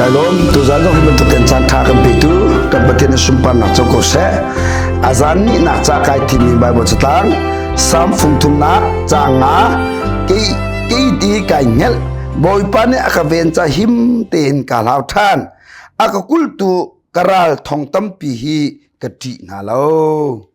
Kai lawm tuzan zong hi bantuk kan caan tha kan petu kan Pathian na sunparnak co ko seh. A zan nih nak ca kai thimi Bible catlang Psalm fung thumnak ca nga kei kei ti kai hngelh Bawipa nih a ka ven ca him tein ka hlau ṭhan. A ka kultu ka ral thong tampi hi ka ṭih hna lo.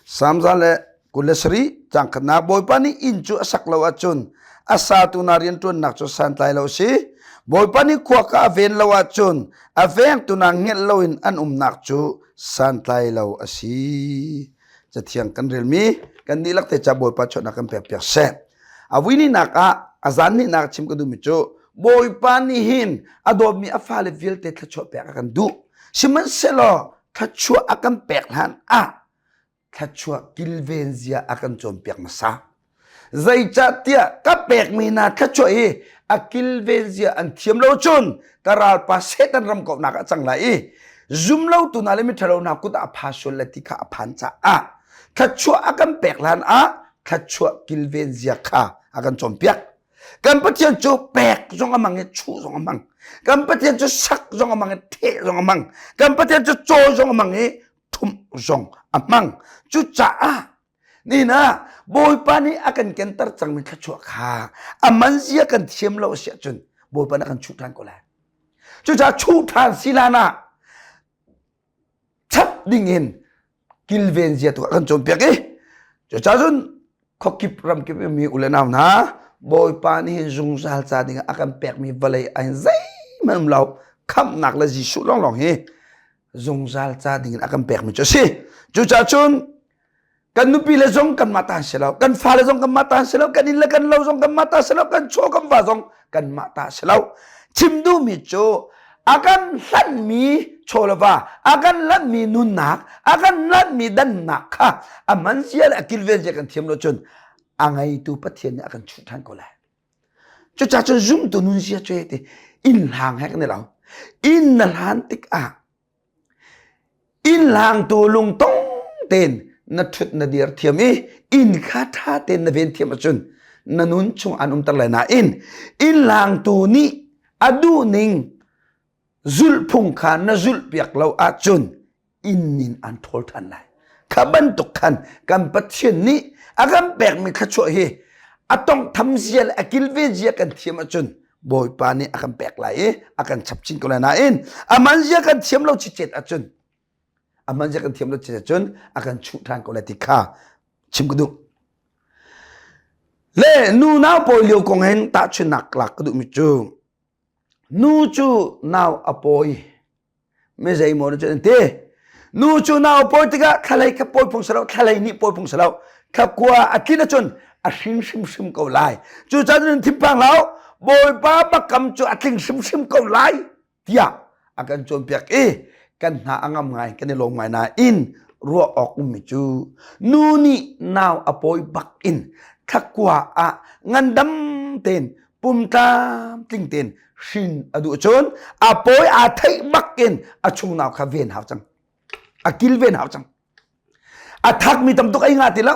Samza le 27 caang khatnak Bawipa nih inn cu a sak lo ahcun a satu hna rianṭuannak cu santlai lo a si. Bawipa nih khua kha a ven lo ahcun a vengtu hna hngelh loin an umnak cu santlai lo a si. Cathiang kan relmi kan dihlak te ca Bawipa chuahnak kan pekpiak seh. A vuininak ah a zan nihnak chim ka duhmi cu Bawipa nih hin a dawtmi a fale vialte thluachuah pek a kan duh. Sihmanhsehlaw thluachuah a kan pek hlan ah thluachuah kilven zia a kan cawnpiak hmasa. Zeicahtiah ka pekmi hna thluachuah hi a kilven zia an thiam lo cun ka ralpa Satan ram kauhnak ah cang lai i zumlotu hna le miṭhalo hna kut ah a pha sual lai ti kha a phan caah thluachuah a kan pek hlan ah thluachuah kilven zia kha a kan cawnpiak. Kan Pathian cu pek zong a mang i chuh zong a mang. Kan Pathian cu sak zong a mang i theh zong a mang. Kan Pathian cu caw zong a mang i thumh zong a hmang. Cucaah nihin ah Bawipa nih a kan kenter cangmi thluachuah kha a man zia kan thiam lo a si ahcun Bawipa nih a kan chuh ṭhan ko lai. Cucaah chuh ṭhan si hlan ah chap ding in kilven zia tu a kan cawnpiak i cucaah cun khuakip ramkip i mi u le nau hna Bawipa nih hin zungzal ca ding ah a kan pekmi vawlei ah hin zeihmanh um lo khamhnak le Jesuh lawnglawng hi zungzal ca ding in a kan pekmi cu a si. Cucaah cun kan nupi le zong kanmah ta si lo kan fale zong kanmah ta si lo kan inn le kan lo zong kanmah ta si lo kan chaw kan va zong kanmah ta si lo chim duhmi cu a kan hlanhmi chaw le va a kan hlanhmi nunnak a kan hlanhmi dannak kha a man zia le a kilven zia kan thiam lo cun a ngeitu Pathian nih a kan chuh ṭhan ko lai cucaah cun zumtu nun zia cu ti inn hlang he kan i lo inn na hlan tikah Innhlangtu lungtong tein na ṭhut na dir thiam i inn kha ṭha tein na ven thiam ahcun na nun chung an umter lai nain innhlangtu nih a duhning zulhphung kha na zulhpiak lo ahcun inn in an ṭhawl ṭhan lai. Kha bantuk khan kan Pathian nih a kan pekmi thluachuah hi a tawnghtham zia le a kilven zia kan thiam ahcun Bawipa nih a kan pek lai i a kan chap chin ko lai nain a man zia kan thiam lo cicet ahcun a man zia kan thiam lo cicet ahcun a kan chuh ṭhan ko lai ti kha chim ka duh. Le nu nau pawi lio kong hin tahchunhnak lak ka duhmi cu nu cu nau a pawi mi zeimaw na cu an ti nu cu nau pawi tikah thlalei kha pawi phung si lo thlalei nih pawi phung si lo thlakua a tlin ahcun a hring hrimhrim ko lai cucaah cun thinphang hlah bawipa bakam cu a tling hrimhrim ko lai tiah a kan cawnpiak i kan hna a ngam ngai kan i lawm ngai nain ruah awk ummi cu nu nih nau a pawi bak in thlakua ah ngandam tein pum tlamtling tein hrin a duh cun a pawi aa theih bak in a chungnau kha ven hau cang a kil ven hau cang a thakmi tam tuk ei nga ti lo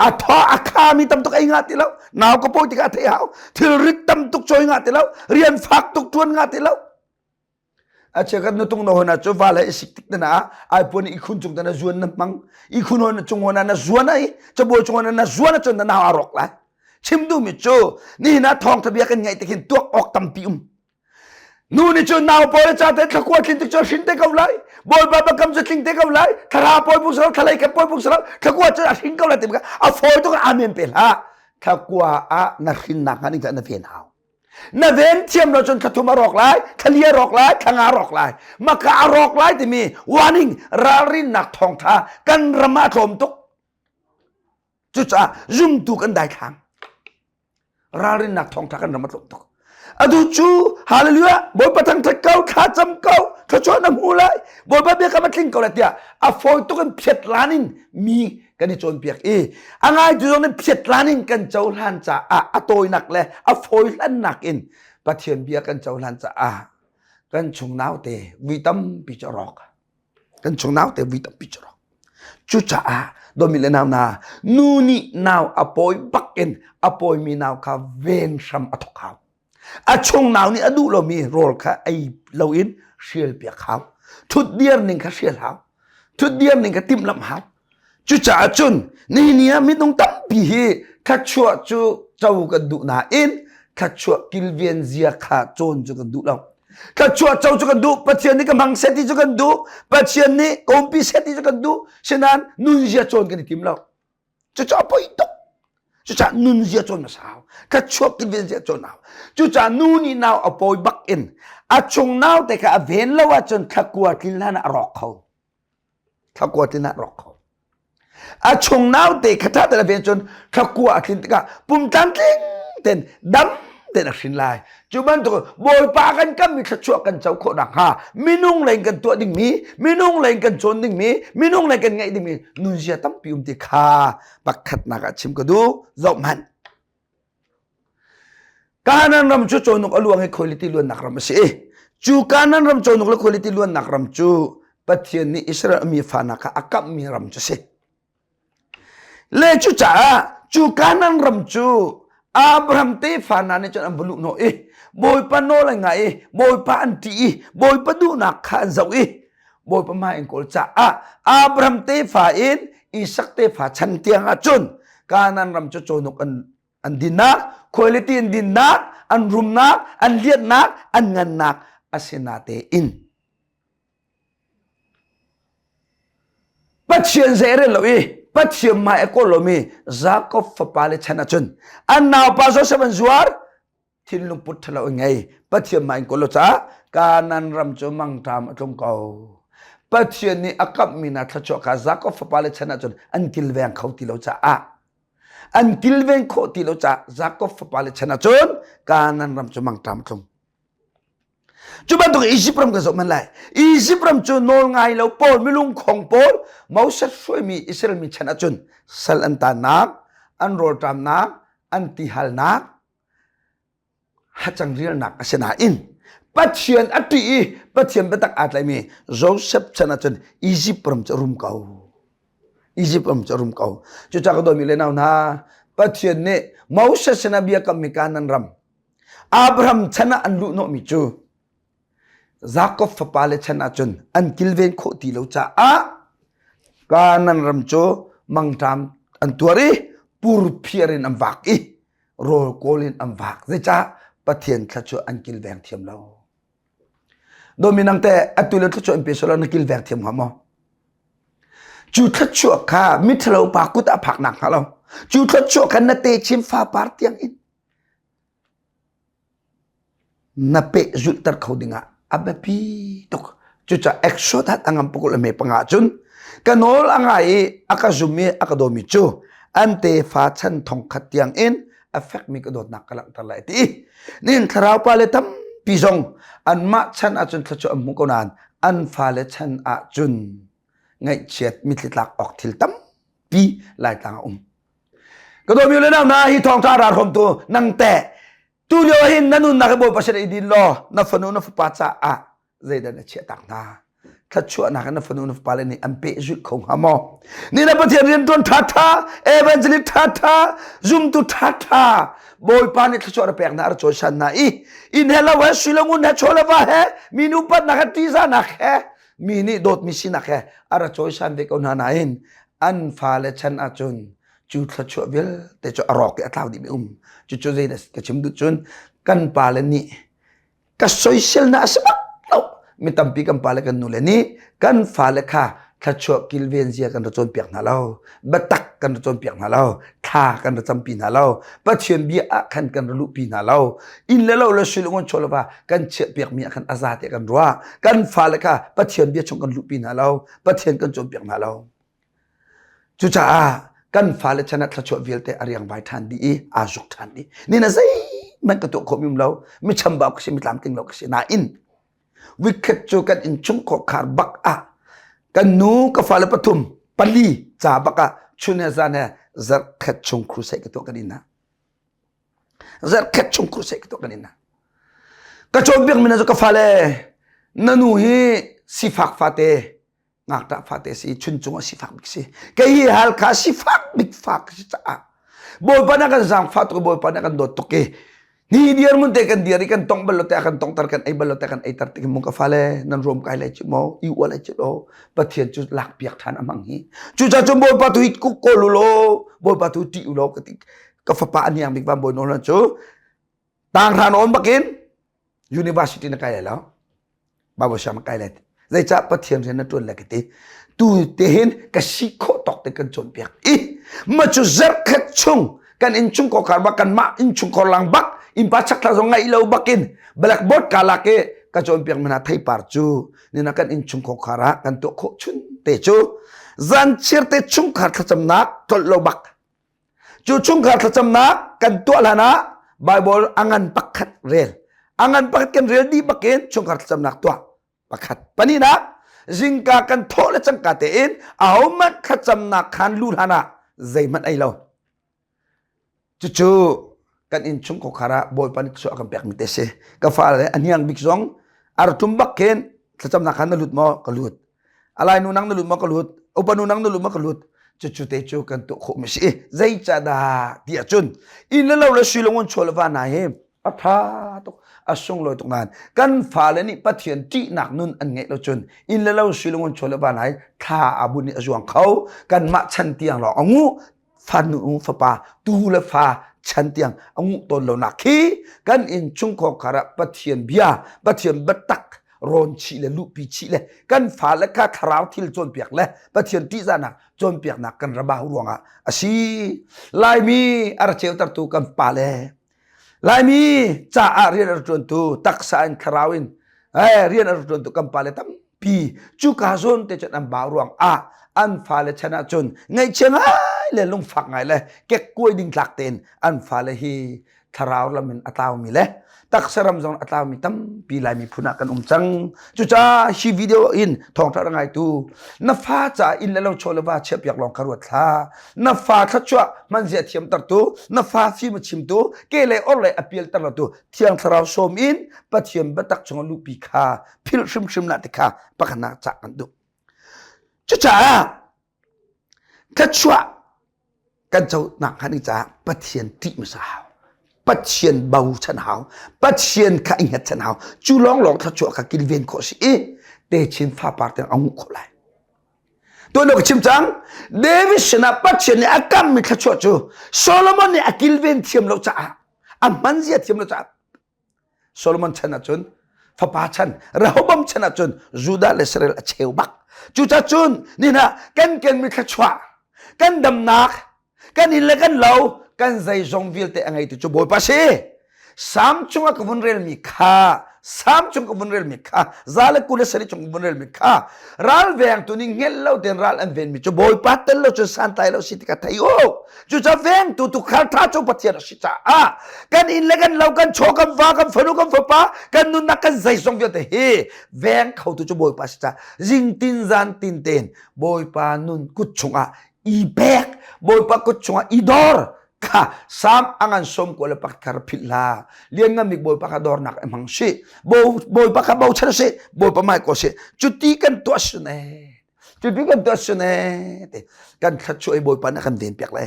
a thaw a khami tam tuk ei nga ti lo nau ka pawi tikah a theih hau thilrit tam tuk cawi nga ti lo rian fak tuk tuan nga ti lo A cheukhat nutung no hona cu va le i sik tik te na ai puan i khun cung te na zuan na hmang i khun hon cung hona na zuan ai cabuai cung hona na zuan ahcun na nau a rawk lai chim duhmi cu nihin ah thawngtha bia kan ngaih tik hin tuak awk tampi um nu nih cun nau pawl ca te thlakua tling tik cu hrin te ko lai bawipa bakam cu tling te ko lai thlara pawi buk salo thlalei kan pawi buk salo thlakua cu a hrin ko lai ti a fawi tuk amen pe hlah thlakua ah na hrin nak hnga ning na ven hau Na ven thiam lo cun thlathum a rawk lai, thlali a rawk lai, thlanga a rawk lai. Maka a rawk lai timi warning ralrinnak thawngtha kan ram ah a tlawm tuk. Cucaah zumtu kan daithlang. Ralrinnak thawngtha kan ram a tlawm tuk. Atu cu hallelujah Bawipa thangthat ko thla cam ko thluachuah na hmu lai Bawipa biakam a tling ko lai tiah a fawi tuk in phiat lan in mi kan i cawnpiak i a ngaitu zong nih phiatlan in kan cohlan caah a tawinak le a fawihlannak in Pathian bia kan cohlan caah kan chung naute vui tampi cu a rawk kan chung naute vui tampi cu a rawk cucaah dawmi le nau na nu nih nau a pawi bak in a pawimi nau kha ven hram a thawk hau. A chung nau nih a duh lomi rawl kha ei loin hrial piak hau. Thutdir ning kha hrial hau. Thutdir ning kha timhlamh hau. Cucaah cun nihin ni ah minung tampi hi thluachuah cu co kan duh nain thluachuah kilven zia kha cawn cu kan duh lo. Thluachuah co cu kan duh, Pathian nih ka hmang seh ti cu kan duh, Pathian nih ka umpi seh ti cu kan duh, sinain nunzia cawn kan i tim lo. Cucaah poi tuk. Cucaah nunzia cawn a sau. Thluachuah kilven zia cawn a hau. Cucaah nu nih nau a pawi bak in a chung nau te kha a ven lo ahcun thlakua tlin hlan ah a rawk kho. Thlakua tlin ah rawk kho. A chung naute kha ṭha tein a ven cun thlakua a tlin tikah pum tlamtling tein dam tein a hrin lai. Cu bantuk Bawipa kan kammi thluachuah kan co khawh nakhnga minung lei in kan tuah dingmi, minung lei in kan cawn dingmi, minung lei kan ngeih dingmi nunzia tampi um ti kha pakhatnak ah chim ka duh. Zoh hmanh. Kanaan ram cu cawhnuk a luang i khuailiti luannak ram a si i cu Kanaan ram cawhnuk le khuailiti luannak ram cu Pathian nih Israel mi fa kha a kamhmi ram cu a si. Le cucaah cu Kanaan ram cu Abraham tefa hna nih cun an va luhhnawh i Bawipa nawl an ngai i Bawipa an ṭih i Bawipa duhnak kha an zoh i Bawipa hmai an kawl caah Abraham tefa in Isak tefa chan tiang ah cun Kanaan ram cu cawhnuk an an dinnak, quality an dinnak, an rumnak, an lianhnak, an ngannak a si natein Pathian zei rel lo i Pathian hmai a kawl lomi Jakob fapa le chan ahcun an naupa Joseph an zuar thinlung put ṭhalo in ngei Pathian mah in kawl lo caah Kanaan ram cu mangṭam a tlung ko Pathian nih a kamhmi hna thluachuah kha Jakob fapa le chan ahcun an kilveng kho ti lo caah an kilven khawh ti lo caah Jakob fapa le chan ahcun Kanaan ram cu mangṭam a tlung cu bantuk Egypt ram kan zoh man lai Egypt ram cu nawl ngai lo pawl milung khong pawl Moses hruaimi Israel mi chan ahcun sal an tannak an rawlṭamnak an tihalnak hacang rialnak a si nain Pathian a ṭih i Pathian biatak aa tlaimi Joseph chan ahcun Egypt ram cu a rum ko. Egypt ram cu a rum ko. Cucaah ka dawmi le nau hna, Pathian nih Moses sinah bia kammi Kanaan ram Abraham chan ah an luhhnawhmi cu Jakob fapa le chan ahcun an kilven khawh ti lo caah Kanaan ram cu mangṭam an tuar i purphiar in an vak i rawl kawl in an vak zeicah Pathian thluachuah an kilveng thiam lo Dawmi nang te atu le thluachuah an pe solo na kilveng thiam hnga maw cu thluachuah kha mithalo pa kut ah phak nak hnga lo cu thluachuah kha na te chin fa par tiang in Na pehzulhter kho dingah a biapi tuk. Cucaah Exodus a ngam pakul a hme panga ahcun ka nawl a ngai i a ka zum i a ka dawmi cu an tefa chan thongkhat tiang in a fekmi ka dawtnak ka langhter lai ti. Nihin thlarau pa le tampi zong anmah chan ahcun thluachuah an hmu ko nain an fale chan ahcun ngaihchiat mitthli tlak awk thil tampi Laitlang a um. Ka dawmi le nau na hi thawngṭha ra hrawmtu nang teh tu lio hin na nunnak hi Bawipa sin i din law na fanu na fapa caah zeidah na chiah tak hna thluachuahnak na fanu na fapa le nih an pehzulh kho hnga maw ni na Pathian rianṭuan ṭhaṭha evangelist ṭhaṭha zumtu ṭhaṭha Bawipa nih thluachuah ra pek hna ra cawisan hna i inn he lo he sui le ngun he chaw le va he mi nu patnak he ṭihzahnak he mi nih dawtmi sinak he a ra cawisan ve ko hna nain an fale chan ahcun cu thluachuah vialte cu a rawk i a tlau dihmi um cucu zeidah ka chim duh cun kan pale nih ka soisel na a si bak lo mi tampi kan pale kan nule nih kan fale kha thluachuah kilven zia kan ra cawnpiak hna lo biatak kan ra cawnpiak hna lo thla kan ra campi hna lo pathian bia ah khan kan ra luhpi hna lo inn le lo le sui le ngun chaw le va kan chiahpiak mi ah khan a za te kan ruah kan fale kha pathian bia chung kan luhpi hna lo pathian kan cawnpiak hna lo Cucaah kan fale chan ah thluachuah vialte a riangvai ṭhan dih i aa zuk ṭhan dih. Ni na zeihmanh ka tuah khawhmi um lo, mi chambau ka si, mi tlamtling lo ka si. Nain vikhat cu kan innchung khar bak ah kan nu ka fale pathum pali ca bak ah chun he zan he zarhkhat chung crusade ka tuah kan inn ah. Zarhkhat chung crusade ka tuah kan inn ah. Ka cawnpiak mi hna cu ka fale na nu hi sifak fate ngakṭah fate si chuncung ah sifak bik si kei hi Halkha sifak bik fa ka si caah Bawipa na kan zaangfah tuk i Bawipa na kan dawt tuk i. Ni dir mun te kan dir i kan tong bal lo te kan tong tar kan ei bal lo te kan ei tar ti mung ka fale nan rom kai lai chi mo i ual lai chi lo Pathian cu lak piak than amang hi. Cu ca cu Bawipa tu hi kuk ko lu lo Bawipa tu ti u lo ka ti ka fapa aniang bik van bawi nawl cu tang hran on bakin university na kai lai lo Bible siang na kai lai zeicah Pathian rian na ṭuan lai ka ti tu te hin ka si khawh tawk te kan cawnpiak i ma cu zarhkhat chung kan innchung khar bak kan mah innchung khor lang bak innpa chakthla zong ngaih lo bakin blackboard ka lak i ka cawnpiak mi hna theipar cu nina kan innchung khar ah kan tuah khawh chun te cu zan chir te chungkhar thlacamnak tlolh lo bak Cu chungkhar thlacamnak kan tuah hlan ah Bible a ngan pakhat rel. A ngan pakhat kan rel dih bakin chungkhar thlacamnak tuah. Pakhat. Pahnihnak, zingka kan thawh le cangka tein ahohmanh thlacamnak khan lu hlan ah zeihmanh ei lo. Cucu kan innchung khuakhar ah Bawipa nih thluachuah a kan pekmi te si. Ka fale a hniang bik zong artum bak khin thlacamnak khan na lut maw? Ka lut. Alai nu nang na lut maw ka lut upa nu nang na lut maw ka lut cucu te cu kan tuah khawh mi si zei dah ti ahcun inn le lo le sui le ngun chaw le va na hi a tha tuk a sunglawi tuk nain kan fale nih Pathian ṭihnak nun an ngeih lo cun inn le lo sui le ngun chaw le va na hi thla a bun i a zuang kho kanmah chan tiang lawng a ngu fanu fapa tu le fa chan tiang a nguh tawn lo nak khi kan inn chungkhar khar ah Pathian bia Pathian biatak rawn chih le luhpi chih le kan fale kha thlarau thil cawnpiak le Pathian ṭihzahnak cawnpiaknak kan raba ruangah a si Laimi a ra ceutertu kan pale Laimi caah rian a ṭuantu taksa in thlarau in rian a ṭuantu kan pale tampi cuka zawn te cun an bau ruang ah an fale chan ah cun ngaihchia ngai le lungfak ngai le kekkuai ding tlak tein an fale hi thlarau lam in a tlaumi le taksa ram zong a tlaumi tampi Lai miphun ah kan um cang. Cucaah hi video in thawngṭha ra ngaitu na fa caah inn le lo chaw le va chiahpiak lawng kha ruat hlah. Na fa thluachuah hmanzia thiamtertu, na fa fim a chimtu, ke le or le a pialter lotu Thiang Thlarau sawm in Pathian biatak chung a luhpi kha philh hrimhrim lah ti kha pakhatnak cah kan duh. Cucaah thluachuah kan conak hnga ding caah Pathian ṭih hmasa hau. Pathian bochan hau. Pathian kha i hngatchan hau. Cu lawnglawng thluachuah kha kilven khawh si i techin fapar tiang a nguh khawh lai. Tuan ka chim cang. David sinah Pathian nih a kammi thluachuah cu Solomon nih a kilven thiam lo caah a hman zia thiam lo caah Solomon chan ahcun fapa chan Rehoboam chan ahcun Judah le Israel a cheu bak. Cucacun nina kan kenmi thluachuah kan damnak kan inn le kan lo kan zeizong vialte a ngeitu cu Bawipa si. Sam chungah ka vun relmi kha Sam chung ka vun relmi kha za le 27 chung ka vun relmi kha ral vengtu nih ngelh lo tein ral an venmi cu Bawipa tel lo cun santlai lo si ti ka thei u. Cucaah vengtu tukhal ṭha cu Pathian a si caah kan inn le kan lo kan chaw kan va kan fanu kan fapa kan nunnak kan zeizong vialte hi veng khotu cu Bawipa si caah zingtin zan tin tein Bawipa nun kut chungah i pek Bawipa kut chungah i dor kha Sam a ngan som ko le pak thar philh hlah lianngan bik Bawipa kha dornak i hmang si Bawipa kha bochan si Bawipa mai ko si cuti kan tuah sun ee cuti kan tuah sun ee te kan thluachuah i Bawipa nih kan ven piak le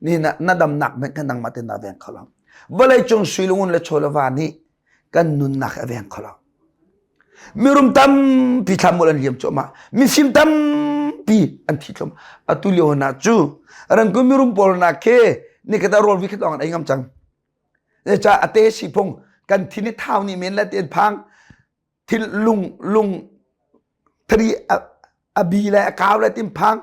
ni na na damnak hmanh kan nangmah te na veng kho lo vawlei cung sui lungun le chaw le va nih kan nunnak a veng kho lo mirum tampi thlamul an liam cuahmah mifim tampi an thi tlum atu lio na cu rangkun mirum pawl na ke ni kata rawl vi khat lawng an ei ngam cang ca ate si phung kan thin i thau ni men la ten phang thil lung lung thari a bi le a kau le tim phang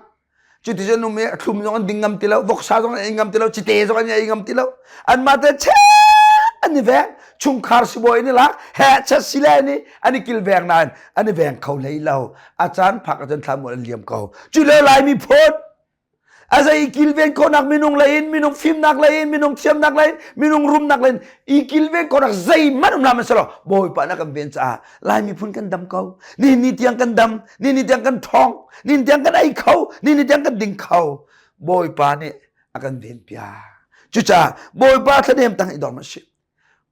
cuti cun um i a thlum zong an ding ngam ti lo voksa zong an ei ngam ti lo cite zong an ei ngam ti lo anmah te che an i veng chungkhar sibawi an i lak he chet sile ni an i kilveng nain an i veng kho hlei lo a caan phak ahcun thlamual an liam ko cu le lai miphun A zei i kilven khawhnak minung lei in, minung fimnak lei in, minung thiamnak lei in, minung rumnak lei in i kilven khawhnak zeihmanh um hlah hmanh Bawipa na kan ven caah Lai miphun kan dam ko. Nihin ni tiang kan dam, nihin ni tiang kan ṭhawng, nihin tiang kan ei kho, nihin ni tiang kan ding kho. Bawipa nih a kan ven piak. Cucaah Bawipa thlanem tang i dor ma si.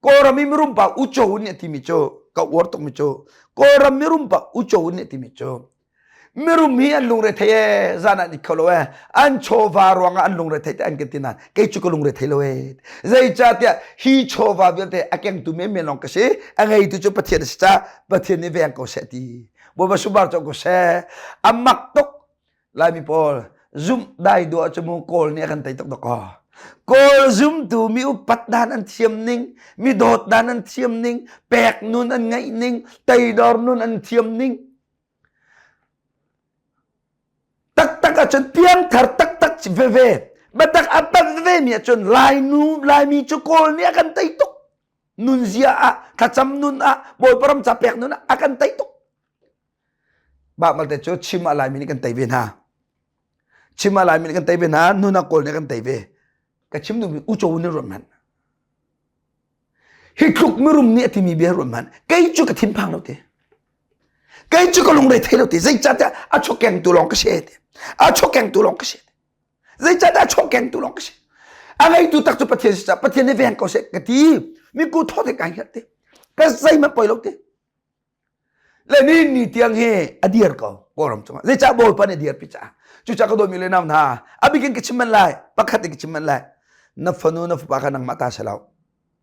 Kawlram i mirum pa Ucho nih a timi cu ka uar tukmi cu Kawlram mirum pa Ucho nih a timi cu. Mirum hi an lungre thei e, zan an it kho lo e. An chawva ruangah an lungre thei te an kan ti nain kei cu ka lungre thei lo e. Zeicahtiah hi chawva vialte a kengtu menmen lawng ka si, a ngeitu cu Pathian a si caah Pathian nih veng ko seh ti. Bawipa subar co ko seh. A mak tuk. Laimi pawl zumh dai duah cu mu Kawl nih a kan tei tuk dakaw. Kawl zumtu mi upat dan an thiam ning, mi dawt dan an thiam ning, pek nun an ngeih ning, teidor nun an thiam ning. Taktak ahcun piangthar taktak veve. Biatak a pat veve mi ahcun Lainu, Laimi cu Kawl nih a kan tei tuk. Nunzia ah, thlacam nun ah, Bawipa ram ca pek nun ah a kan tei tuk. Mah malte cu chim ah Laimi nih kan tei ve hna. Chim ah Laimi nih kan tei ve hna, nun ah Kawl nih kan tei ve. Ka chim duhmi uco nih ruat hmanh. Hi tluk mirum nih a timi bia ruat hmanh. Kei cu ka thinphang lo te. Kei cu ka lungre thei lo te. Zeicahtiah a chawkengtu lawng ka si te. A chawkengtu lawng ka si. Zeicahtiah a chawkengtu lawng ka si. A ngeitu tak cu Pathian si caah Pathian nih veng ko seh ka ti. Miku thaw te kai hngalh te. Ka zeihmanh poi lo te. Le ni ni tiang hi a dir ko Kawlram cungah. Zeicah Bawipa nih a dirpi caah. Cucaah ka dawtmi le nau hna, a bikin ka chim manh lai, pakhat in ka chim manh lai. Na fanu na fapa kha nangmah ta si lo.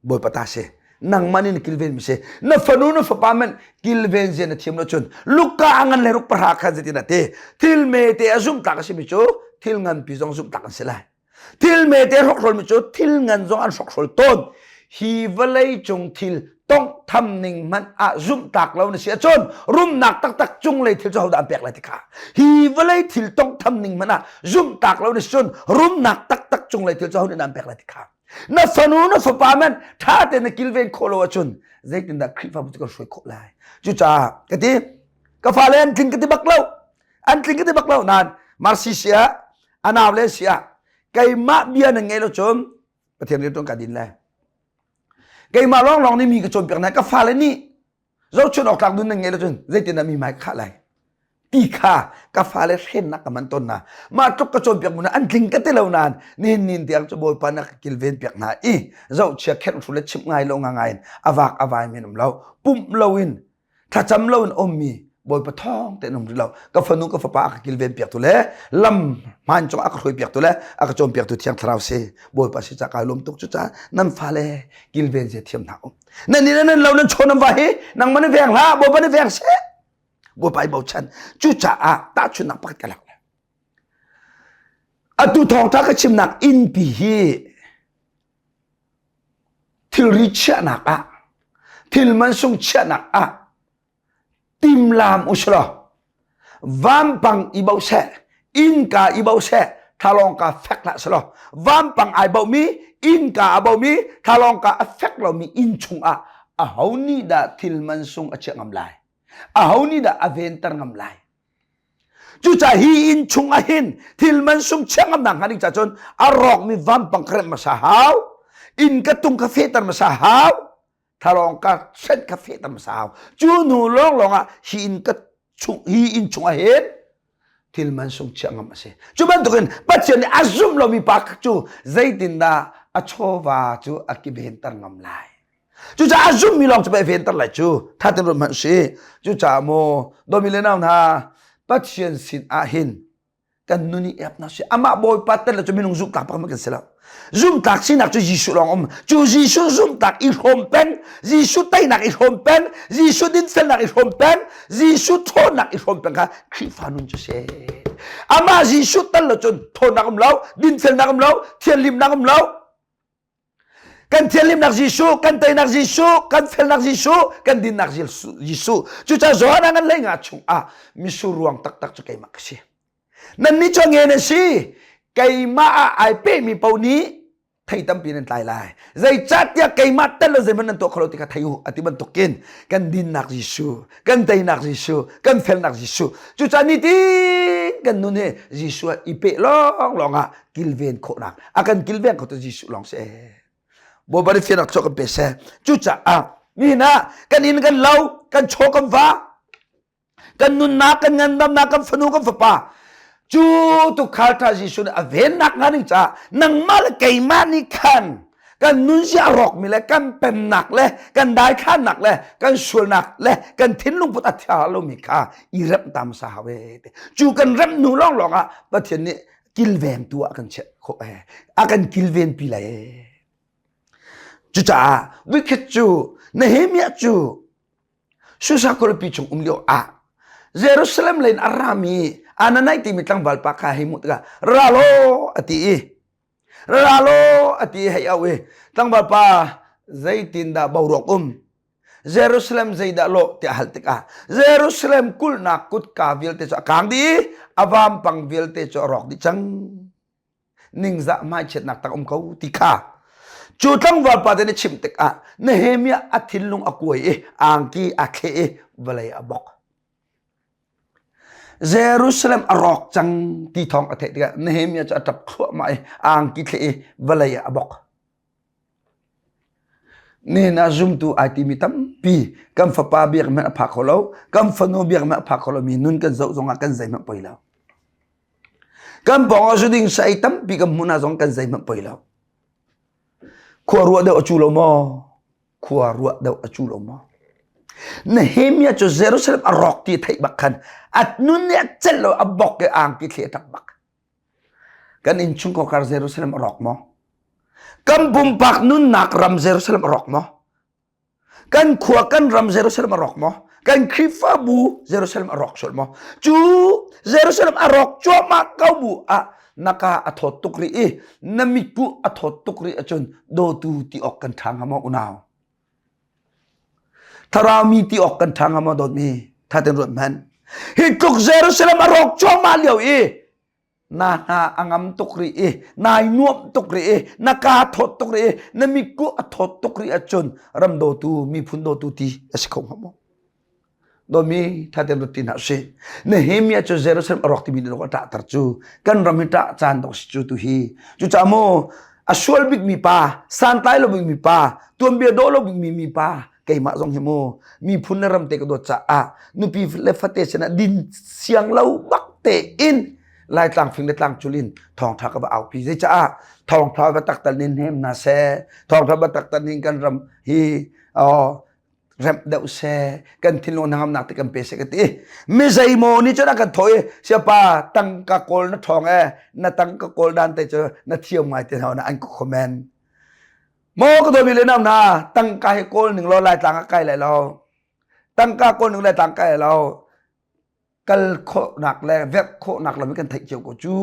Bawipa ta si. Nangmah nih na kilven mi si. Na fanu na fapa man kilven zia na thiam lo cun Luka a ngan le ruk pahra khan zeitin a ti. Thil mete a zumh tlak a simi cu thil nganpi zong zumh tlak an si lai. Thil mete hrokhrol mi cu thil ngan zong an hrokhrol tawn. Hi vawlei cung thil tonghtham ning hmanh ah zumhtlak lo na si ahcun rumnak taktak cunglei thil cu hodah an pek lai ti kha. Hi vawlei thil tonghtham ning hmanh ah zumhtlak lo na si cun rumnak taktak cunglei thil cu hodah an pek lai ti kha. Na fanu na fapa man ṭha tein na kilven khawh lo ahcun zeitindah Khrihfabu cu kan hruai khawh lai. Cucaah ka ti ka fale an tling ka ti bak lo. An tling ka ti bak lo nain Marsi si ah a nau le si ah keimah bia nan ngeih lo cun Pathian rian tuan ka din lai. Keimah lawnglawng nih mi ka cawnpiak hna ka fale nih zohchun awk tlak nun nan ngeih lo cun zeitindah mi hmai ka khah lai ti kha ka fale hrennak ka man tawn hna. Mah tluk ka cawnpiak mu an tling ka ti lo nain nihin nin tiang cu Bawipa na ka kilven piak hna i zohchia kherh hru le chimh ngai lo nga ngai in a vak a vai men um lo pumh loin thlacam lo in ummi Bawipa thawng tein um rih lo ka fanu ka fapa a ka kilven piak tu le lam hmaan cung a ka hruai piak tu le a ka cawn piak tu thiang thlarau si Bawipa si ca kai lawm tuk cu ca nan fale kilven zia thiam hna um nan ni nan lo nan chaw nan va hi nangmah na veng hlah Bawipa na veng seh Bawipa i bochan cucaah tahchunhnak pakhat ka lak atu thawngtha ka chimnak innpi hi Thilri chiahnak ah, thil mansung chiahnak ah timlam usulaw vampang i boh seh, innka i boh seh, thlalawngka fek hlah selaw vampang ai bohmi, innka a bohmi, thlalawngka a fek lomi inn chungah aho nih dah thil mansung a chiah ngam lai? Aho nih dah a venter ngam lai? Cucaah hi inn chung ah hin thil man sung chiah ngamnak hnga ding ca cun a rawkmi vampang ka remh hmasa hau. Inn ka tung ka fehter hmasa hau. Thalawng ka hrenh ka fehter hmasa hau. Cu hnu lawnglawng ah hi inn ka chung hi inn chung ah hin thil man sung chiah ngam a si. Cu bantukin Pathian nih a zumh lomi pa cu zeitindah a chawva cu a kiventer ngam lai. Cucaah a zummi lawng cu pei venter lai cu tha tein ruat hmanh si. Cucaah maw dawmi le nau hna Pathian sin ah hin kan nun i ep hna si. Amah Bawipa tel le cu minung zumhtlak pakhat kan si lo. Zumhtlak sinak cu Jesuh lawng um. Cu Jesuh zumhtlak i hrawm peng, Jesuh teinak i hrawm peng, Jesuh dinfelnak i hrawm peng, Jesuh ṭhawnnak i hrawm peng kha Khrihfa nun cu si. Amah Jesuh tel lo cun ṭhawnnak um lo, dinfelnak um lo, thianhlimnak um lo. Kan thianhlimnak Jesuh, kan teinak Jesuh, kan felnak Jesuh, kan dinnak Jesuh. Cucaah Johan ah ngan hlei nga chungah misur ruang taktak cu keimah ka si. Nannih cu nge nan si. Keimah ah ai pehmi paoh nih thei tampi nan tlai lai. Zeicahtiah keimah tel lo zeihmanh nan tuah kho lo ti kha thei u a ti bantukin kan dinnak Jesuh, kan teinak Jesuh, kan felnak Jesuh. Cucaah nitin kan nun hi Jesuh ah i peh lawnglawng ah kilven khawhnak a kan kilveng kho tu Jesuh lawng si Bawipa nih fiannak chuah kan pe seh cucaah nihin ah kan inn kan lo kan chaw kan va kan nunnak kan ngandamnak kan fanu kan fapa cu tukhal ṭha Jesuh nih a vennak hnga ding caah nangmah le keimah nih khan. Kan nunzia a rawkmi le kan pemnak le kan daithlannak le kan sualnak le kan thinlung put a thia lomi kha i remh ta hmasa hau e te. Cu kan remh hnu lawnglawng ah Pathian nih kilvengtu ah kan chiah khawh e. A kan kilvenpi lai e. Cucaah vikhat cu Nehemiah cu Susa khualipi chung um lio ah Jerusalem lei in a rami Ananai timi tlangval pa kha hei hmuh tikah ra law a ti i ra law a ti i hei auh i tlangval pa zeitindah boruak um Jerusalem zeidah lawh tiah hal tikah Jerusalem kulhnak kutka vialte cu a kang dih i a vampang vialte cu a rawk dih cang. Ningzah hmaichiatnak tak um ko ti kha cu tlangval pa te nih chimh tikah Nehemiah a thinlung a kuai i angki a thleh i vawlei a bok. Jerusalem a rawk cang ti thawng a theih tikah Nehemiah cu a ṭap thluahmah i angki thleh i vawlei ah a bok. Nihin ah zumtu ai timi tampi kan fapa biak hmanh a phak kho lo, kan fanu biak hmanh a phak kho lomi nun kan zoh zongah kan zeihmanh poi lo. Kan pawng ah zuding sai tampi kan hmuh hna zong kan zeihmanh poi lo. Khua ruah deuh a cu lo maw? Khua ruah deuh a cu lo maw? Nehemiah cu Jerusalem a rawk ti theih bak khan a nun nih a celh lo a bok i angki thli a ṭap bak. Kan innchungkhar Jerusalem a rawk maw? Kan pumpak nunnak ram Jerusalem a rawk maw? Kan khua kan ram Jerusalem a rawk maw? Kan Khrihfabu Jerusalem a rawk sual maw? Cu Jerusalem a rawk cuahmah ko bu ah naka a thawt tuk rih i na mitkuh a thawt tuk rih ahcun dawtu ti awk kan ṭha hnga maw unau? Thlarau mi ti awk kan ṭha hnga maw dawtmi? Tha ten ruat hmanh. Hi tluk Jerusalem a rawk cuahmah lio i na hna a ngam tuk rih i nai nuamh tuk rih i na kaa thawt tuk rih i na mitkuh a thawt tuk rih ahcun ram dawtu miphun dawtu ti a si kho hnga maw dawmi thaten rut ti hna usih Nehemiah cu Jerusalem a rawk timi nih a ṭahter cu kan ram hi ṭah caan dawh si cu tu hi cucaah maw a sual bikmi pa santlai lo bikmi pa tuanbia dawh lo bikmi mi pa keimah zong hi mu miphun le ram te ka dawt caah nupi le fate sinah din siang lo bak tein Laitlang fing le tlang cul in thawngtha ka va aupi zei caah thawngtha va taktal nin hnem na seh thawngtha va taktal nin kan ram hi oh remh deuh seh kan thinlung hnangamnak te kan pe seh ka ti mi zeimaw nih cun a kan thaw i siapa tangka kawl na ṭhawng e na tangka kawl dan te cu na thiam ngai te hna an ka comment Maw ka dawmi le nau hna, tangka hi kawl ning law Laitlang ah kai lai lo. Tangka kawl ning Laitlang kai lai lo. Kal khawhnak le verh khawhnak lam kan theih cio ko cu.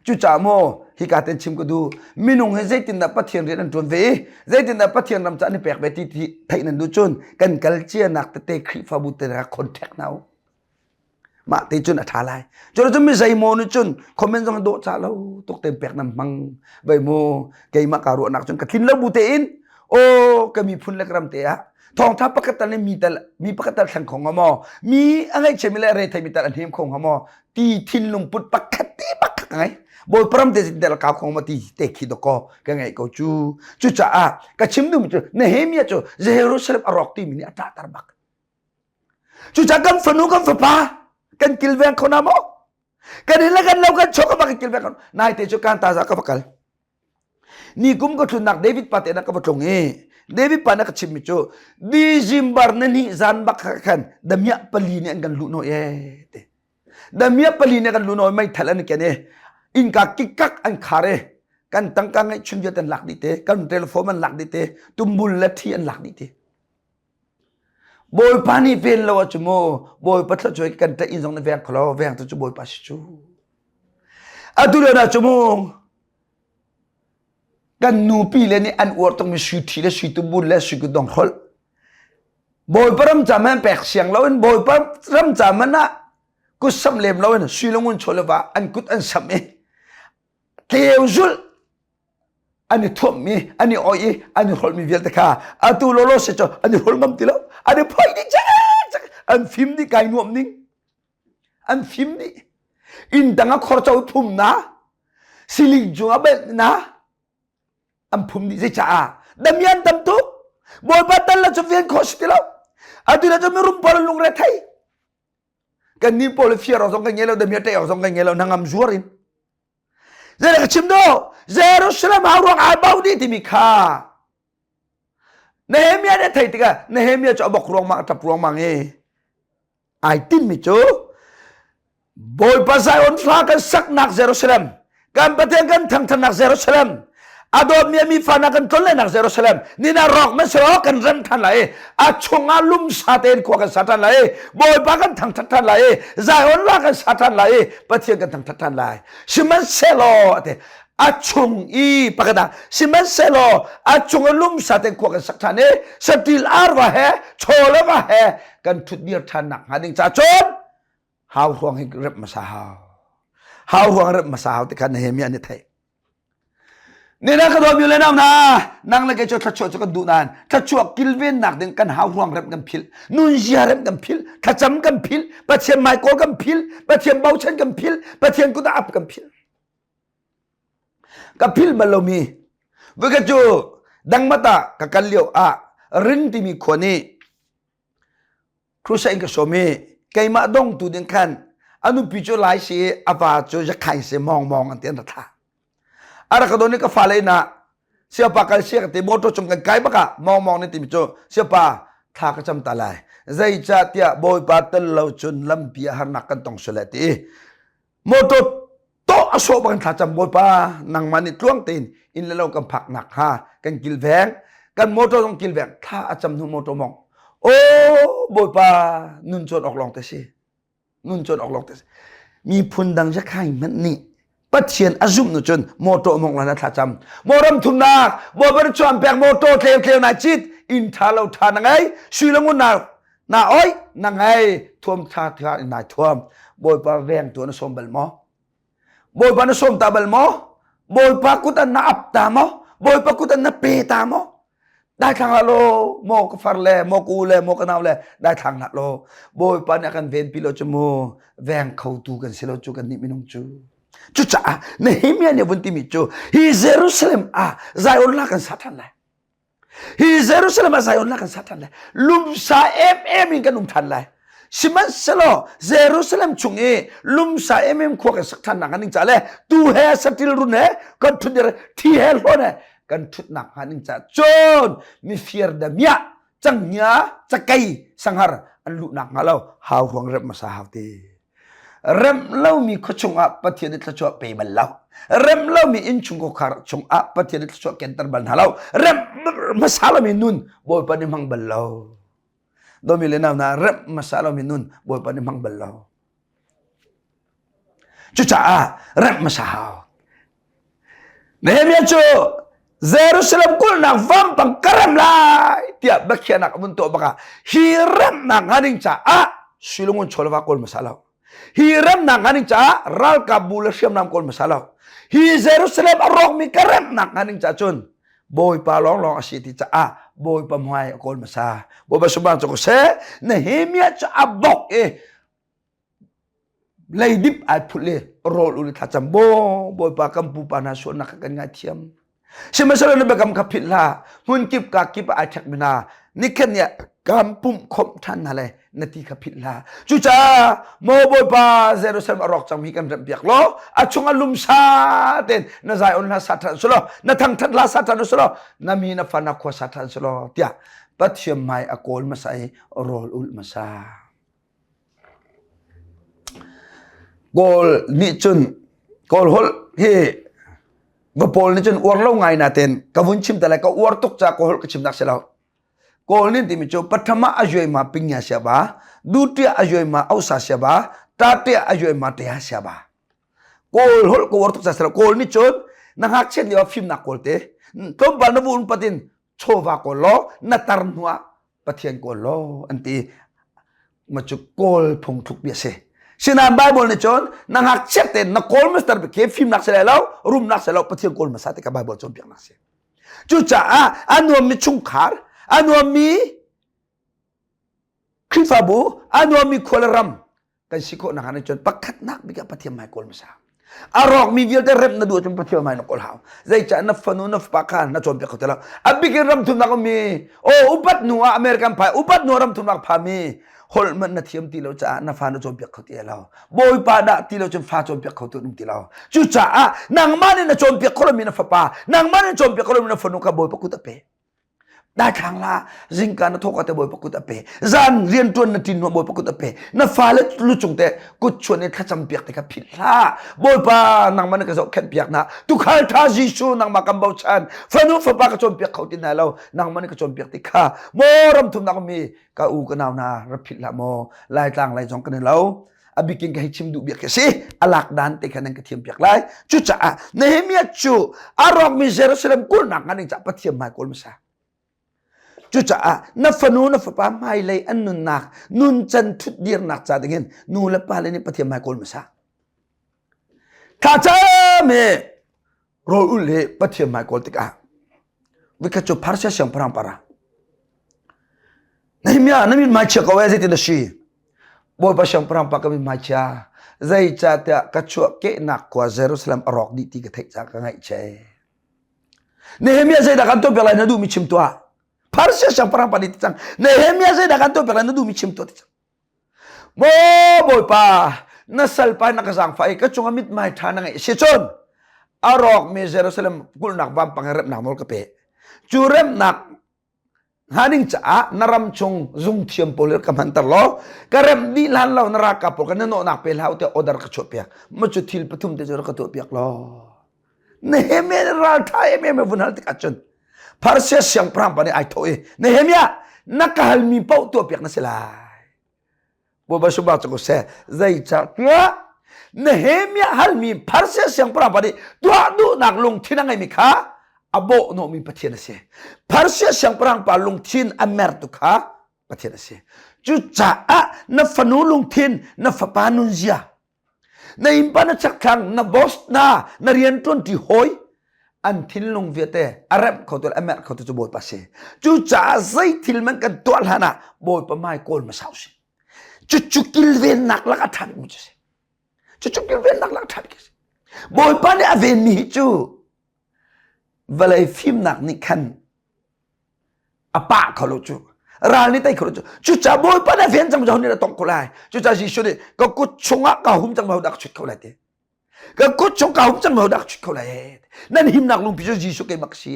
Cucaah maw hika ten chim ka duh. Minung hi zeitindah Pathian rian an ṭuan ve i zeitindah Pathian ram ca an i pek ve ti ti theih nan duh cun kan kal cianak tete Khrihfabu te contact hna u. Mah te cun a ṭha lai. Cun cun mi zeimaw nih cun comment zong dawh cah lo tuk te pek nan hmang. Vei mu keimah kaa ruahnak cun ka tlin lo bu tein aw ka miphun le ka ram te ah thawngṭha pakhat tal nih mi tal mi pakhat tal thleng kho hnga maw mi a ngaihchiami le a rethei mi tal a hnem kho hnga maw ti thinlung put pakhat te bak ka ngei bawipa ram te del kau kho maw ti te khi dawkaw ka ngeih ko cu cucaah ka chim duhmi cu Nehemiah cu Jerusalem a rawk timi nih a ṭahter bak Cucaah kan fanu kan fapa kan kilveng kho na maw? Kan inn le kan lo kan chaw ka va kan kilveng kho. Naite cu kan ta za ka va kal. Ni kum ka tlunnak David pa te na ka va tlung i David pa na ka chimmi cu December na ni zan bak khan damiah pali nih an kan luh nawi e te. Damiah pali nih kan luh nawi meithal an ken i innka kikak an khar i kan tangka ngeihchun vialte an lak dih te kan telephone an lak dih te tumbul le thi an lak dih te. Bawipa nih ven lo ahcun mu Bawipa thluachuah kan ṭah inn zong na veng kho lo veng tu cu Bawipa si cu. Atu lio cu mu kan nupi le nih an uar tukmi sui ṭhi le sui tumbun le sui kutdong hrolh. Bawipa ram ca man pek siang loin Bawipa ram ca man ah kut samh lem loin sui le ngun chaw le va an kut an samh i tleu zulh an i thuammi an i oih i an i hrolhmi vialte kha atu lawlaw se cu an i hrol ngam ti lo an i phoih dih cek an fim dih kai nuam ning an fim dih inn dang ah khor co phum na siling cung ah belh na an phum dih zei caah damian tam tuk bawipa tal la cu ven khawh si ti lo atu le cu mirum pawl lungre thei kan nih pawl fiar awk zong kan ngei lo damian ṭei awk zong kan ngei lo nangam zuar in Zei ka chim do Jerusalem hau ruang ai bau dih timi kha. Nehemiah nih a theih tikah Nehemiah cu a bok ruangmang a ṭap ruangmang i ai tinhmi cu Bawipa Zion hla kan saknak Jerusalem kan Pathian kan thangthatnak Jerusalem a dawtmi a mi fa na kan tlonlenak Jerusalem nina rawk man selaw kan rem than lai a chungah lumsa tein khua kan sa than lai Bawipa kan thangthat than lai Zion la kan sa than lai Pathian kan thangthat than lai sihmanhsehlaw ate a chung i pakhat ah sihmanhsehlaw a chung i lumsa tein khua kan sak than i satil arva he chawle va he kan thut dir than nak hnga ding ca cun hau hruang hi rep hmasa hau hau hruang rep hmasa hau ti kha Nehemiah nih theih Nina ka dawmi le nau na nang le kei cu thluachuah cu kan duh nain thluachuah kilvennak ding kan hau hruang rep kan philh nunzia rep kan philh thlacam kan philh Pathian hmaikawl kan philh Pathian bochan kan philh Pathian kut ah ap kan philh ka philh bal lomi voikhat cu dangmat ah ka kal lio ah rin timi khua nih Crusade in ka sawm i keimah dongtu ding khan a nupi cu lai si i a va cu zakhain si mawng mawng an ti an ra thlah. A rak ka don i ka fale inn ah siapa kal sia ka ti motor cung kan kai bak ah mawng mawng nih timi cu siapa thla ka cam ta lai zeicah tiah bawipa tel lo cun lampi ah harnak kan tong sual ti i Motor tawh a sawh bang thlacam bawipa nangmah nih tluang tein inn le lo kan phak nak hnga kan kilveng kan motor zong kilveng thla a cam hnu motor mong aw bawipa nun cawn awk lawng te si nun cawn awk lawng te si miphun dang zakhai hmanh nih Pathian a zumh nu cun motor mong lan thla cam mo ram thumnak bawipa chuan pek motor tleu tleu nai cit inn tha lo tha na ngei sui le ngun na na oi na ngei thuam tha tha in nai thuam bawipa veng tu na sawm bal maw bawipa na sawm ta bal maw bawipa kut an na ap ta maw bawipa kut an na pe ta maw dai thlang hlah law maw ka far le maw ka u le maw ka nau le dai thlang hlah law bawipa nih a kan ven pi lo cu mu veng kho tu kan si lo cu kan nih minung cu cucaah Nehemiah nih vun timi cu hi Jerusalem ah Zion la kan sa than lai Hi Jerusalem ah Zion kan sa ṭhan lai. Lumsa emem in kan um ṭhan lai. Sihmanhsehlaw Jerusalem chung i lumsa emem khua kan sak ṭhan nak ning ca le tu he satil run he kan ṭhut dir thi he hlawn he kan ṭhutnak hnga ning ca cun mifir damiah canghngia cakei sanghar an luhnak hnga lo hau ruang rep hmasa hau ti. Remh lomi khua chungah Pathian nih thluachuah pe bal lo. Remh lomi innchungkhar chungah Pathian nih thluachuah kenter bal hna lo. Remh hmasa lomi nun Bawipa nih hmang bal lo. Domi le nau hna remh hmasa lomi nun Bawipa nih hmang bal lo. Cucaah remh hmasa hau. Nehemiah cu Jerusalem kulhnak vampang ka rem lai tiah biakhiahnak a vun tuah bakah hi remnak hnga ding caah Silungun chawlva kawl hmasa lo. Hi remnak hnga ding caah ralkap bu le hriamnam kawl hmasa lo. Hi Jerusalem a rawkmi ka remnak hnga ding caah cun Bawipa lawnglawng a si ti caah Bawipa hmai a kawl hmasa. Bawipa subang cu ko seh Nehemiah cu a bok i leidip ai phulh i rawl ul i thlacam baw bawipa kan pupa hna sualnak kha kan ngaithiam sihmanhsehlaw na biakam kha philh hlah hmunkip ka kip ah ai ṭhekmi hna nikhat ni ah kan pumh khawmh ṭhan hna le na ti kha philh hlah cucaah maw bawipa Jerusalem a rawk cangmi kan remhpiak law a chungah lumsa tein na Zion hla sa ṭhan sulaw na thangṭhat hla sa ṭhan sulaw na mi na fa na khua sa ṭhan sulaw tiah Pathian hmai a kawl hmasa i rawl ulh hmasa Kawl nih cun Kawl holh hi va pawl nih cun uar lo ngai natein ka vun chim te lai ka uar tuk caah Kawl holh ka chimnak si lo. Kawl nih timi cu pathama a zuai ma pingya sia ba, dutia a zuai ma ausa sia ba, tatia a zuai ma tea sia ba. Kawl holh ka uar tuk caah si lo. Kawl nih cun na ngakchiat lio ah fimnak kawl te, tlawmpal na vun patin chawva kawl law na tar hnu ah Pathian kawl law an ti ma cu kawl phungthluk bia si sinain Bible nih cun na ngakchiat tein na kawl master ke fimnak si lai lo rumnak si lo Pathian kawl hmasa ti ka Bible cawnpiaknak si cucaah a nuammi chungkhar a nuammi Khrihfabu a nuammi khua le ram kan si khawh nak ah cun pakhatnak bik ah Pathian hmai kawl hmasa a rawkmi vialte remh na duh ahcun Pathian hmai na kawl hau zeicah na fanu na fapa kha na cawnpiak kho ti lo a bik in ram thumnak ummi aw upat hnu ah American phai upat hnu ah ram thumnak phami holh hmanh na thiam ti lo caah na fa na cawnpiak kho ti lo bawipa dah ti lo cun fa cawnpiak kho tu um ti lo cucaah nangmah nih na cawnpiak kho lomi na fapa nangmah nih na cawnpiak kho lomi na fanu kha bawipa kut a pe. Daithlang la zingka na thawk te Bawipa kut a pe. Zan riantuan na tin Bawipa kut a pe. Na fale lu cung te kut chuan in thlacam piak te kha philh hlah. Bawipa nangmah na ka zohkhenh piak na. Tukhal tha Jesuh nangmah kan bochan. Fanu fapa ka cawnpiak kho ti hna lo. Nangmah na ka cawnpiak ti kha. Maw ram thumnak mi ka u ka nau na ra philh hlah maw. Laitlang lai zong kan i lo. A bikin ka hei chim duh biak khi si. A lak dan te kha nan ka thiam piak lai. Cucaah Nehemiah cu a rawkmi Jerusalem kulhnak ngan ding caah Pathian hmai kawl hmasa. Cucaah na fanu na fapa hmailei an nunnak nuncan thutdirnak ca dingin nu le pa le nih Pathian hmai kawl hmasa. Thlacam hi rawl ul hi Pathian hmai kawl tikah vikhat cu Pharsia siangpahrang para Nehemiah na min hmai chia ko eh zeitin na si Bawipa siangpahrang pa ka min hmai chia zeicahtiah ka chuahkehnak khua Jerusalem a rawk dih ti ka theih caah ka ngaihchia Nehemiah zeidah kan tuah piak lai na duhmi chim tuah. Pharsia siangpahrang pa nih ti cang. Nehemiah zeidah kan tuah piak lai na duhmi chim tuah ti cang. Maw Bawipa, na salpa na ka zaangfah i ka cungah mithmai ṭha na ngeih si cun a rawkmi Jerusalem kulhnak vampang i remnak nawl ka pe. Cu remnak hnga ding caah na ram chung zungthiam pawl ka hmanter law ka remh dih hlan lo na ralkap pawl ka na nawhnak pe hlah tiah order ka chuah piak ma cu thil pathum te cu rak ka tuah piak law Nehemiah ralṭha em em vun hal tikah cun Persia siangpahrang pa nih ai thawh i Nehemiah na ka halmi paoh tuah piak na si lai Bawipa subak cu seh zeicahtiah Nehemiah halmi Persia siangpahrang pa nih tuah duhnak lungthin a ngeimi kha a bawhhnawhmi Pathian a si. Persia siangpahrang pa lungthin a mertu kha Pathian a si. Cucaah na fanu lungthin, na fapa nunzia, na innpa na chakthlang, na boss na, na rianṭuanṭi hawi an thinlung vialte a remh kho tu le a merh kho tu cu Bawipa a si. Cucaah zei thil man kan tuah hlan ah Bawipa hmai kawl hmasa usih. Cucu kilvennak lak a ṭha bikmi cu a si. Cucu kilvennak lak a ṭha bik a si. Bawipa nih a venmi hi cu vawlei fimnak nih khan a pah kho lo cu. Ral nih tei kho lo cu. Cucaah Bawipa nih a ven cang cu nih a tongh ko lai. Cucaah Jesuh nih ka kut chungah ka hum cang ma dah ka chut kho lai ti. Ka kut chung ka hum cang ma dah ka chut kho lai. Nan himnak lungpi cu Jesuh keimah ka si.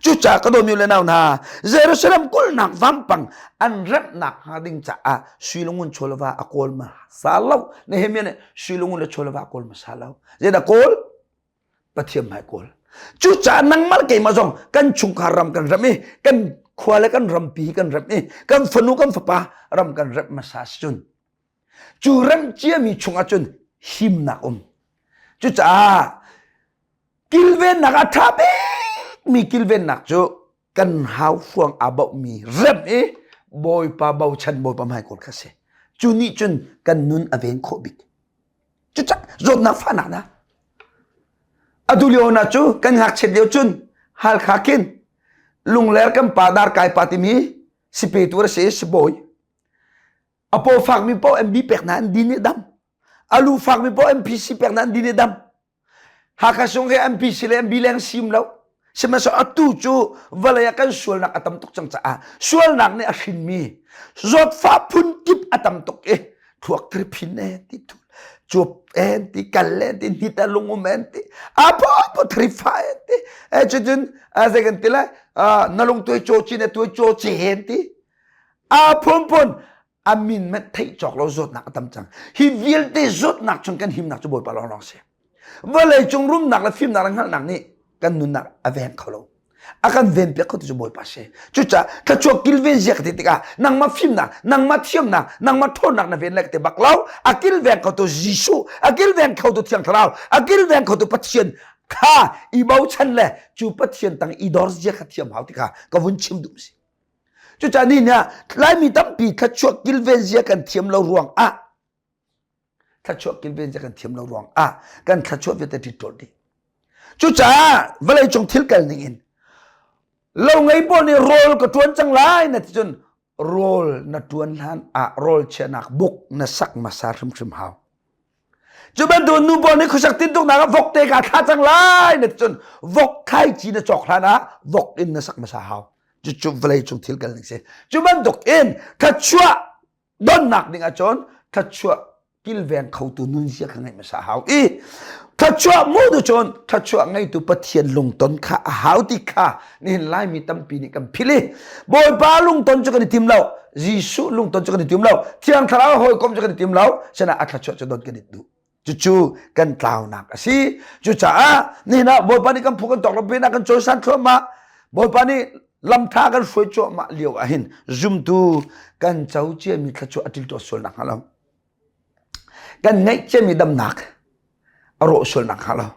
Cucaah ka dawmi le nau hna, Jerusalem kulhnak vampang an remhnak hnga ding caah sui le ngun chawleva a kawl hmasa lo. Nehemiah nih sui le ngun le chawleva a kawl hmasa lo. Zeidah kawl? Pathian hmai kawl. Cucaah nangmah le keimah zong kan chungkhar ram kan remh i kan khua le kan rampi kan remh i kan fanu kan fapa ram kan remh hmasa si cun cu remh ciami chungah cun himnak um. Cucaah kilvennak a ṭha bikmi kilvennak cu kan hauhruang aa bauhmi rem i Bawipa bochan Bawipa hmai kawl kha si. Cu nih cun kan nun a ven khawh bik. Cucak zawtnak fahnak na. Atu lio na cu kan ngakchiat lio cun Halkha khin Lungler kan pa dar kai pa timi sipetu a si sibawi. A paw fakmi paoh MB pek na an din i dam. A lu fakmi paoh MPC pek na an din i dam. Hakha sung hi MPC le MB leng sim lo. Sihmanhsehlaw atu cu vawlei ah kan sualnak a tam tuk cang caah sualnak nih a hrinmi zawtfah phun kip a tam tuk i thluak thriphin e ti thul cuap en ti kal en ti hnit a lungum en ti a po po thrifa en ti e cucun a zei kan ti lai na lung tuai chaw chin e tuai chaw che en ti a phun phun a min manh theih cawk lo zawtnak a tam cang hi vialte zawtnak chung kan himnak cu Bawipa lawnglawng si vawlei cung rumnak le fimnak le hngalhnak nih kan nunnak a veng kho lo a kan ven piak kho tu cu Bawipa si cucaah thluachuak kilven zia ka ti tikah nangmah fimnak nangmah thiamnak nangmah ṭhawnnak na ven lai ka ti bak lo a kilveng kho tu Jesuh a kilveng kho tu Thiang Thlarau a kilveng kho tu Pathian kha i bochan le cu Pathian tang i dor zia kha thiam hau ti kha ka vun chim duh si Cucaah ni nih Laimi tampi thluachuah kilven zia kan thiam lo ruang ah thluachuah kilven zia kan thiam lo ruang ah kan thluachuah vialte ṭiṭṭawl dih. Cucaah vawleicung thil kal ning in lo ngei pawl nih rawl ka ṭuan cang lai na ti cun rawl na ṭuan hlan ah rawl chiahnak buk na sak hmasa hrimhrim hau. Cu bantuk nu pawl nih khuasak tintuknak ah vok te kaa thla cang lai na ti cun vok thlaici na cawk hlan ah vok in na sak hmasa hau. Cucu vawlei cung thil kal ning si. Cu bantuk in thluachuah donnak ding ahcun thluachuah Kilveng khotu nunzia kha ngeih hmasa hau i thluachuah mu tu cun thluachuah ngeitu Pathian lungton kha a hau ti kha nihin Laimi tampi nih kan philh i Bawipa lungton cu kan i tim lo Jesuh lungton cu kan i tim lo Thiang Thlarau hawikom cu kan i tim lo sinah a thluachuah cu don kan i duh cucu kan tlaunak a si cucaah nihin ah Bawipa nih kan phu kan tawk lo pinah kan cawisan thluahmah Bawipa nih lamtha kan hruai cuahmah lio ahhin zumtu kan co ciami thluachuah a ṭilṭuah sual nak hnga lo Kan ngeih ciami damnak a rawh sual nakhnga lo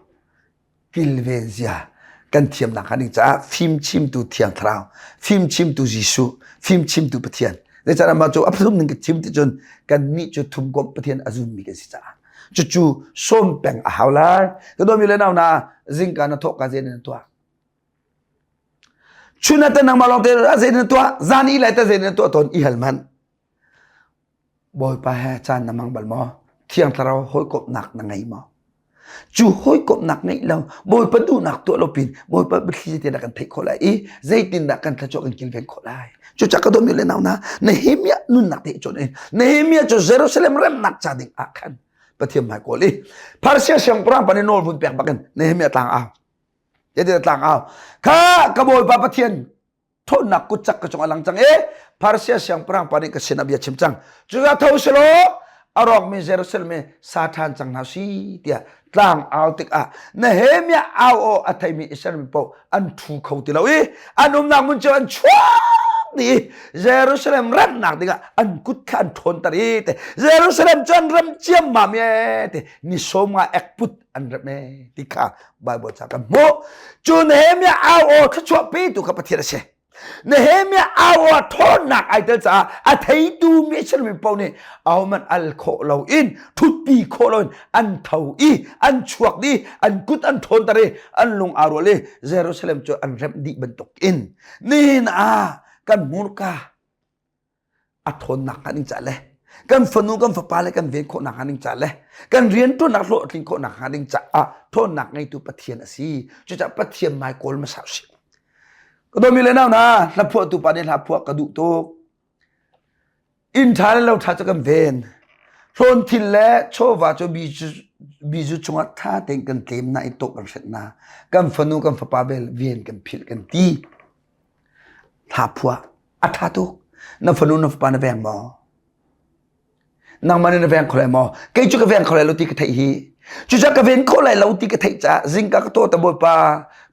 kilven zia kan thiam nakhnga ding caah fimchimtu Thiang Thlarau, fimchimtu Jesuh, fimchimtu Pathian. Zeicahtiah mah cu a phun ning ka chim ti cun kannih cu thumkomh Pathian a zummi kan si caah cucu sawm peng a hau lai. Ka dawmi le nau na zingka na thawhka zei na tuah? Chun ah te nangmah lawng te zei na tuah? Zan i lai te zei na tuah tawn i hal hmanh. Bawipa he caan na hmang bal maw? Thiang Thlarau hawikomhnak na ngei maw? Cu hawikomhnak ngeih lo, Bawipa duhnak tuah lo pin Bawipa biathli zeitindah kan theih khawh lai i zeitindah kan thluachuah kan kilven khawh lai? Cucaah ka dawtmi le nau hna, Nehemiah nunnak te cawn in Nehemiah cu Jerusalem remnak ca ding ah khan Pathian hmai kawl i Persia siangpahrang pa nih nawl vun pek bakin Nehemiah tlang au. Zeitindah tlang au? Kha ka Bawipa Pathian ṭhawnnak kutcak ka cungah lang cang i Persia siangpahrang pa nih ka sinah bia chim cang. Cucaah tho selaw a rawkmi Jerusalem i sa ṭhan cang hna si tiah tlang au tikah Nehemiah au aw a theimi Israel mi paoh an ṭhu kho ti lo i an umnak hmun cio an chuak dih i Jerusalem remnak dingah an kut kha an ṭhawnter i te Jerusalem cu an rem ciammam e te ni sawm nga ekput an rem e ti kha Bible ca kan hmuh. Cu Nehemiah au aw thluachuah petu kha Pathian a si. Nehemiah au aw ṭhawnnak ai tel caah a theitu mi mi paoh nih ahohmanh al khawh loin ṭhutpi khawh loin an tho i an chuak dih an kut an ṭhawnter i an lung aa rual i Jerusalem cu an remh dih bantuk in nihin ah kan hmurka a ṭhawnnak hnga ding ca le kan fanu kan fapa le kan ven khawhnak hnga ding ca le kan rianṭuannak hlawhtlin khawhnak hnga ding caah ṭhawnnak ngeitu Pathian a si. Cucaah Pathian mai kawl hmasa usih. Ka dawmi le nau hna, hla phuahtu pa nih hla phuah ka duh tuk. Inn ṭha le lo ṭha cu kan ven. Hlawn thil le chawva cu bizu chungah ṭha tein kan tlem na i tok kan hrenh na. Kan fanu kan fapa bel ven kan philh kan ti. Hla phuah a ṭha tuk. Na fanu na fapa na veng maw? Nangmah nih na veng kho lai maw? Kei cu ka veng kho lai lo ti ka theih hi. Cucaah ka ven kho lai lo ti ka theih caah zingka ka tawh ta Bawipa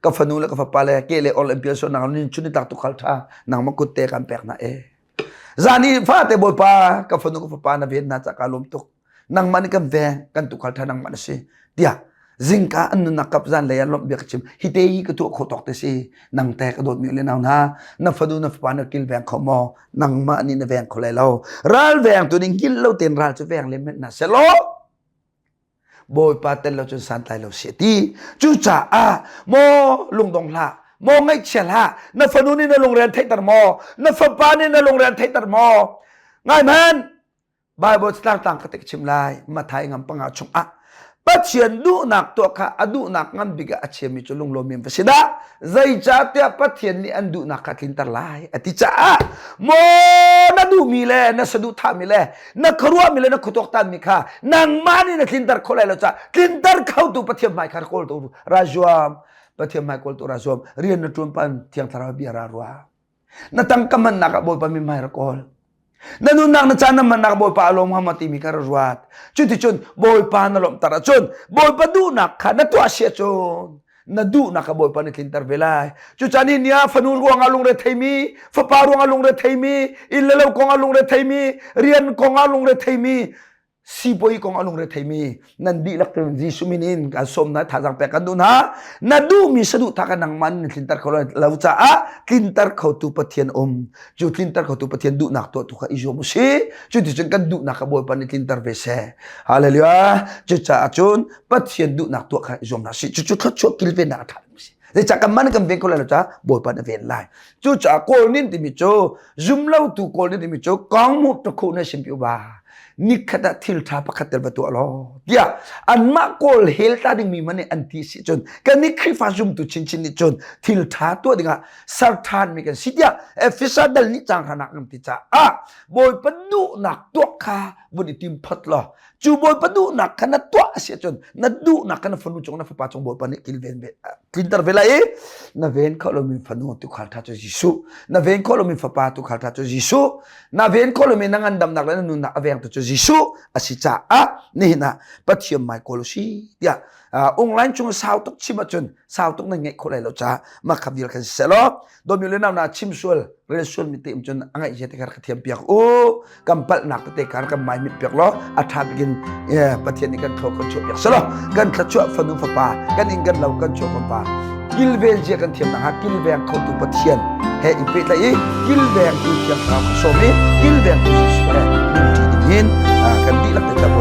ka fanu le ka fapa le ke le or le pial sual nang nin chun ni tak tukhal ṭha nangmah kut te kan pek hna e. Zan i fate Bawipa ka fanu ka fapa na ven hna ca ka lawm tuk. Nangmah nih kan veng kan tukhal ṭha nangmah na si tiah zingka an nunnak kap zan lei ah lawmh bia ka chim hi te hi ka tuah khawh tawk te si nang te ka dawtmi le nau hna na fanu na fapa na kil veng kho maw nangmah nih na veng kho lai lo ral veng tu nih hngilh lo ten ral cu veng le met na selaw bawipa tel lo cun santlai lo si ti cucaah maw lungdong hlah maw ngaihchia hlah na fanu nih na lungre an theihter maw na fapa nih na lungre an theihter maw ngai hmanh Bible tlangtlang ka tek chim lai Mathai ngam panga chungah Pathian duhnak tuah kha a duhnak ngan bik ah a chiami cu lunglawm va si dah zeicahtiah Pathian nih an duhnak kha tlinter lai a ti caah maw na duhmi le na saduhthahmi le na khuaruahmi le na khuatuaktanmi kha nangmah nih na tlinter kho lai lo caah tlinter khotu Pathian hmai kha kawl tu ra zuam Pathian hmai kawl tu ra zuam rian na ṭuan pan Thiang Thlarau bia ra ruah Na tangka mannak ah Bawipa mithmai rak kawl. Na nunnak na caan na mannak Bawipa a lawm hnga maw timi kha ra ruat. Cuticun Bawipa na lawmhter ahcun Bawipa duhnak kha na tuah si ahcun na duhnak kha Bawipa nih tlinter ve lai. Cucaah ni ah fanu ruangah lungre theimi, fapa ruangah lungre theimi, inn le lo kongah lungre theimi, rian kongah lungre theimi, sibawi kong a lungre theimi nan dihlak tein Jesuh min in kan sawm hna thazaang pek kan duh hna na duhmi saduhthah kha nangmah nih tlinter kho lo caah tlinter khotu Pathian um cu tlinter khotu Pathian duhnak tuah tu kha i zuam usih cuticun kan duhnak kha Bawipa nih tlinter ve seh hallelujah cucaah cun Pathian duhnak tuah kha i zuam hna sih cucu thluachuah kilvennak a ṭha si zeicah kan man kan ven kho lai lo caah Bawipa na ven lai cucaah kawl nin timi cu zumlotu kawl nin timi cu kong mu takhu na sim pi ba nikhat ah thil ṭha pakhat tel va tuah law. Tiah anmah kawl hel tla dingmi man nih an ti si cun kan nih Khrihfa zumtu chinchin nih cun thil ṭha tuah dingah ser ṭhanmi kan si tiah Efesa dal nih caang hranak kan ti caah Bawipa duhnak tuah kha vun i tim phot law cu Bawipa duhnak kha na tuah a si ahcun na duhnak kha na fanu cung na fapa cung Bawipa nih kilven ve tlinter ve lai i na ven khawh lomi fanu tuukhal ṭha cu Jesuh na ven khawh lomi fapa tuukhal ṭha cu Jesuh na ven khawh lomi na ngandamnak le na nunnak a vengtu cu Jesuh a si caah nihin ah Pathian mai kawl si tiah online chung sau tuk chim ahcun sau tuk nan ngeih khawh lai lo caah mah kha vial khan siseh law dawmi le nau na chim sual rel sual mi te um cun a ngaih zia te kha ka thiam piak u kan palhnak tete kha kan mai mit piak law a ṭha bikin Pathian nih kan thlo kan chuah piak selaw kan thluachuah fanu fapa kan inn kan lo kan chuah kan pa kilven zia kan thiam nakhnga kilveng khotu Pathian he i pehtlaih i kilvengtu thiang thlarau ka sawm i kilvengtu Jesuh he nunṭi ding hin kan dihlak te tam.